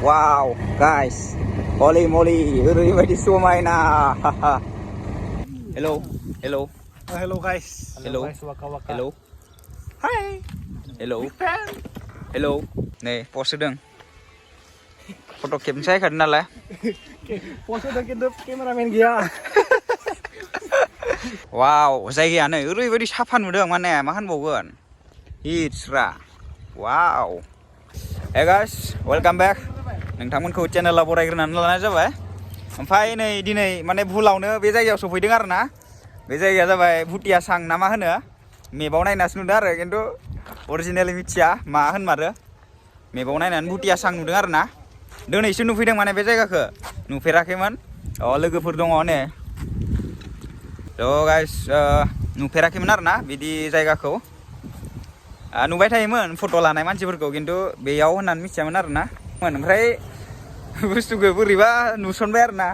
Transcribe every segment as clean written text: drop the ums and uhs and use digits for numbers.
Wow, guys, holy moly, oeraibaयदि समायना. Hello, hello. Hello guys. Hello. Guys, waka waka. Hello. Hi. Hello. Big fan. Hello. Nih, pose होदों. Foto खेबनोसै खादों नालाय. Pose udah kita kameramen gila. Wow, जायगायानो ओरैबायदि साफा नुदों माने मा होनबावगोन. Hitsra. Wow. Hey guys, welcome back. नोंथांमोनखौ चेनेलाव बरायग्रोनानै लानाय जाबाय. ओमफ्राय नै दिनै माने भुलावनो बे जायगायाव सफैदों आरो ना. बे जायगाया जाबाय भुटिया सां ना मा होनो? मेपआव नायनासो नुदों आरो खिन्थु अरिजिनेलि मिथिया मा होनमारो. मेपआव नायनानै भुटिया सां नुदों आरो ना. दिनैसो नुफैदों माने बे जायगाखौ नुफेराखैमोन. लोगोफोर दङ ने. गाइस नुफेराखैमोन आरो ना बिदि जायगाखौ. नुबाय थायोमोन फट' लानाय मानसिफोरखौ खिन्थु बेयाव होननानै मिथियामोन आरो ना. ओमफ्राय बुस्थुखौ बोरैबा नुसनबाय आरो ना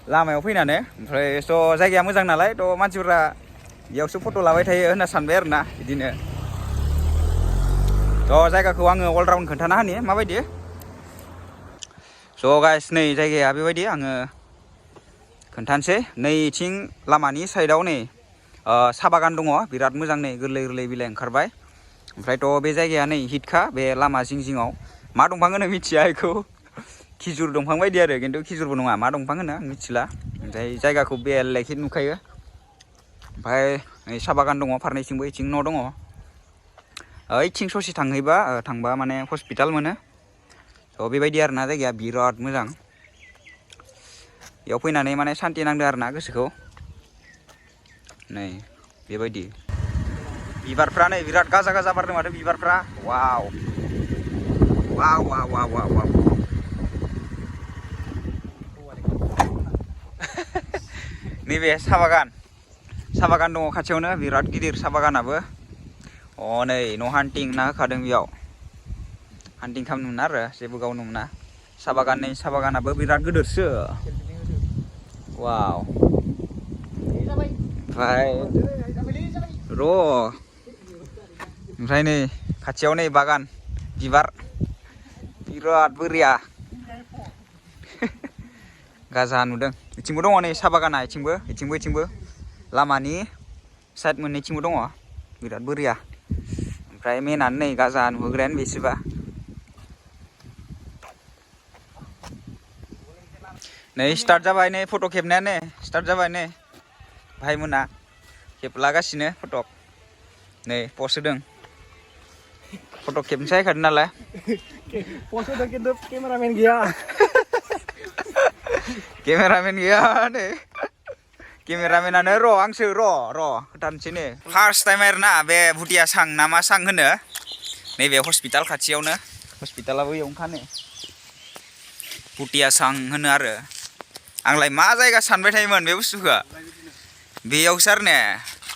लामायाव फैनानै. ओमफ्राय जायगाया मोजां नालाय मानसिफोरा बेयावसो फट' लाबाय थायो होनना सानबाय आरो ना बिदिनो. जायगाखौ आङो अलराउन्ड खोन्थाना होनि माबायदि. गाइस नै जायगाया बेबायदि आङो खोन्थानोसै. नैथिं लामानि साइडआव नै साहा बागान दङ बिराद मोजां नै गोरलै गोरलै बिलाइ ओंखारबाय. ओमफ्रायथ' बे जायगाया नै हिटखा बे लामा जिं जिङाव मा दंफां होनो मिथिया बेखौ. खिजुर दंफां बायदि आरो खिन्थु खिजुरबो नङा मा दंफां होनो आं मिथिला. ओमफ्राय जायगाखौ बेलेखै नुखायो. ओमफ्राय नै साहा बागान दङ फारनैथिंबो इथिं न' दङ. ओइथिं ससे थांबा माने हस्पिटाल मोनो. बेबायदि आरो ना जायगाया बिराद मोजां. बेयाव फैनानै माने सान्ति नांदों आरो ना गोसोखौ. नै बेबायदि बिबारफ्रा नै बिराद गाजा गाजा बारदों माथो बिबारफ्रा. वाव वाव वाव वाव वाव वाव. नैबे साहा बागान दङ खाथियावनो बिराद गिदिर साहा बागानाबो. नै न' हान्टिं ना होखादों बेयाव. हान्टिं खालामनो मोना आरो जेबो गावनो मोना. साहा बागानाबो बिराद गिदिरसो. वाव. ओमफ्राय नै खाथियाव नै बागान बिबार बिराद बोरिया गाजा नुदों. इथिंबो दङ नै साहा बागाना इथिंबो लामानि साइड मोननैथिंबो दङ बिराद बोरिया. ओमफ्राय मेनानो नै गाजा नुहोग्रायानो बेसोबा. नै स्टार्ट जाबाय नै फट' खेबनायानो स्टार्ट जाबाय नै भाइमोना खेबलागासिनो फट'. नै पस्ट होदों फट' खेबनोसै खादों नालाय. Pose udah kita kameramen gila. Cameramen गैया नै केमेरामेनानो आंसो खोथानोसै नै. फार्स्ट टाइम आरो ना बे भुटिया सां ना मा सां होनो नैबे हस्पिटाल खाथियावनो. हस्पिटालाबो इयावनोखा नै भुटिया सां होनो आरो. आंलाय मा जायगा सानबाय थायोमोन बे बुस्थुखौ बेयावसो आरो ने.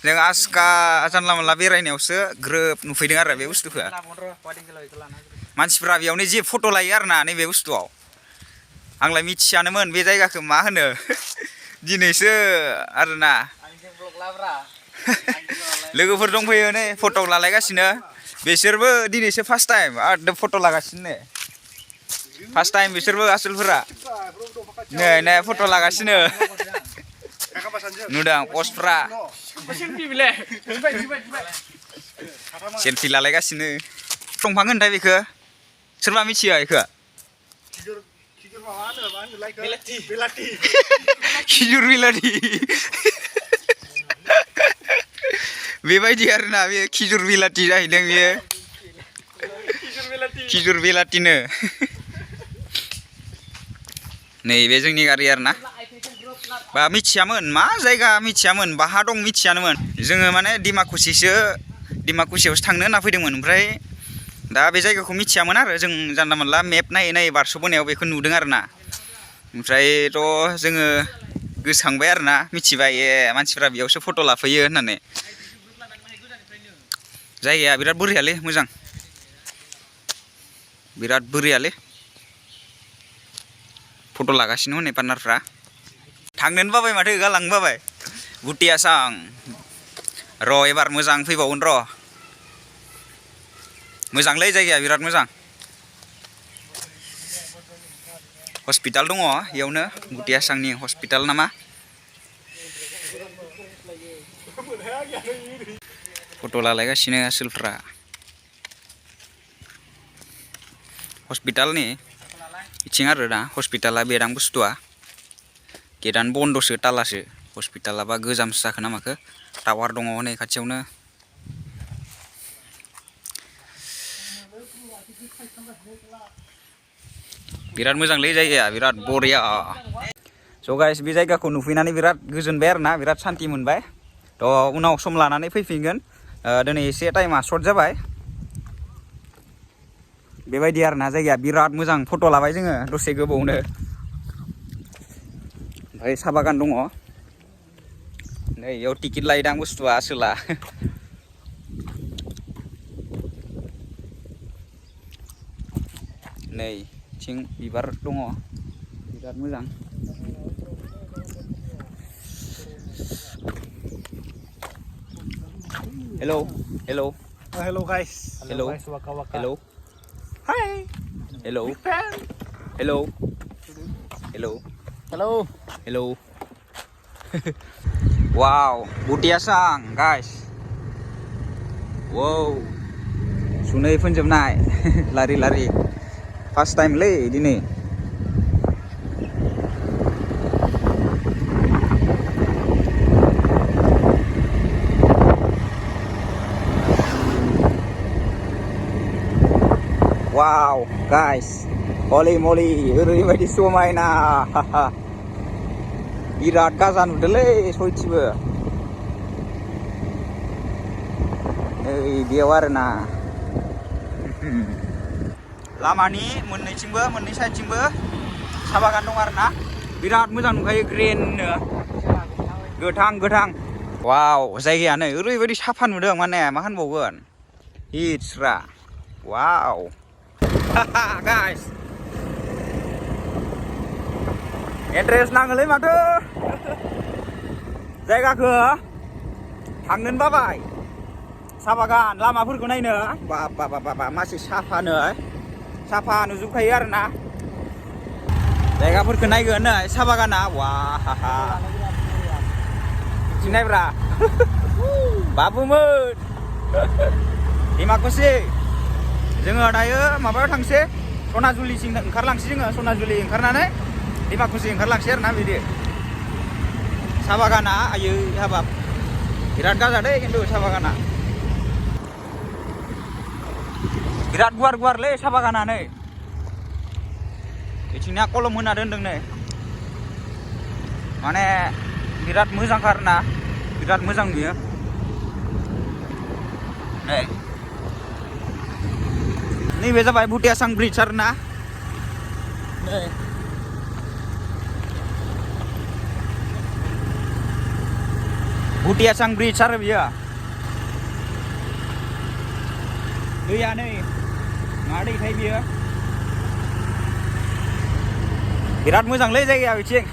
जों आसका जानला मोनला बेरायनायावसो ग्रोब नुफैदों आरो बे बुस्थुखौ. मानसिफ्रा बेयावनो जे फट' लायो आरो ना नैबे बुस्थुआव. आंलाय मिथियानोमोन बे जायगाखौ मा होनो दिनैसो आरोना. लोगोफोर दंफैयो नै फट' लालायगासिनो. बिसोरबो दिनैसो फार्स्ट टाइम फट' लागासिनो नै. फार्स्ट टाइम बिसोरबो आसोलफोरा नै फट' लागासिनो. नुदों पस्टफ्रा सेलफि लालायगासिनो. दंफां होनथाय बेखौ सोरबा मिथिया बेखौ? खिजुर बिलाथि बेबायदि आरोना बे खिजुर बिलाथि जाहैदों बेयो. खिजुर बिलाथिनो नैबे जोंनि गारि आरोना. मिथियामोन मा जायगा मिथियामोन बाहा दं मिथियानोमोन. जोङो माने डिमाकुसियावसो थांनो होनना फैदोंमोन. ओमफ्राय दा बे जायगाखौ मिथियामोन आरो जों जानला मोनला मेप नायै बारस'बोनायाव बेखौ नुदों आरो ना. ओमफ्रायथ' जोङो गोसोखांबाय आरो ना मिथिबाय मानसिफ्रा बेयावसो फट' लाफैयो होननानै. जायगाया बिराद बोरियालै मोजां बिराद बोरियालै. फट' लागासिनो हनै पार्टनारफ्रा. थांनोनो बाबाय माथो गालांनो बाबाय भुटिया सां. एबार मोजां फैबावगोन मोजांलै जायगाया बिराद मोजां. हस्पिटाल दङ इयावनो गुटियासांनि हस्पिटाल नामा फट' लालायगासिनो आसोलफ्रा हस्पिटालनि इथिं आरो ना हस्पिटाला बेरां बुस्थुआ गेटानो बन्दसो तालासो हस्पिटालाबा गोजामसो जाखो ना माखो टावार दङ नै खाथियावनो बिराद मोजांलै जायगाया बिराद बरिया स' गाइस बे जायगाखौ नुफैनानै बिराद गोजोनबाय आरो ना बिराद सान्ति मोनबाय थ' उनाव सम लानानै फैफिनगोन दिनै एसे टाइमा सर्ट जाबाय बेबायदि आरो ना जायगाया बिराद मोजां फट' लाबाय जोङो दसे गोबावनो ओमफ्राय साहा बागान दङ नै इयाव टिकेट लायदां बुस्थुआ आसोला नै थिं बिबार दङ बिराद मोजां hello hello Hello guys. Hello. guys, waka waka. Hello Hi. Hello Big fan. Hello hello Hello. Hello वाव गुटियासां गाइस वाव सुनै फोनजोबनाय लारि लारि फार्स्ट टाइमलै दिनै वाव गाइस हलि मलि ओरैबायदि समायना बिराद गाजा नुदोंलै सयथिबो नै बेयाव आरोना लामानि मोननै साइडथिंबो साहा बागान दं आरोना बिराद मोजां नुखायो ग्रिननो गोथां गोथां वाव जायगायानो ओरैबायदि साफा नुदों माने मा होनबावगोन हिट्सरा वाव गाइस इन्ट्रेस्ट नाङोलै माथो जायगाखौ थांनोनो बाबाय साहा बागान लामाफोरखौ नायनो बा मासे साफा नुजोबखायो आरोना जायगाफोरखौ नायगोन नै साहा बागाना वाहा नायब्रा बाबुमोन दिमाकुसि जोङो दायो माबायाव थांसै सनाजुलिसिम ओंखारलांसै जोङो सनाजुलि ओंखारनानै दिमाकुसि ओंखारलांसै आरोना बिदि साहा बागाना आयै हाबाब बिराद गाजा दै खिन्थु साहा बागाना बिराद गुवार गुवारलै साहा बागाना नै बिथिंनिया कलम होना दोनदों नै माने बिराद मोजांखा आरोना बिराद मोजां नुयो नै नैबे जाबाय भुटियासां ब्रिज आरोना नै भुटियासां ब्रिज आरो बियो दैया नै मा दैथाय बियो बिराद मोजांलै जायगाया बिथिं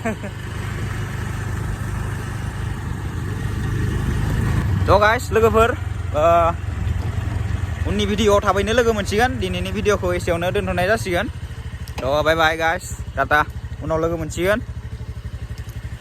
थ' गाइस लोगोफोर उननि भिडिअ'आव थाबैनो लोगो मोनसिगोन दिनैनि भिडिअ'खौ एसेयावनो दोनथ'नाय जासिगोन थ' बाय बाय गाइस टाटा उनाव लोगो मोनसिगोन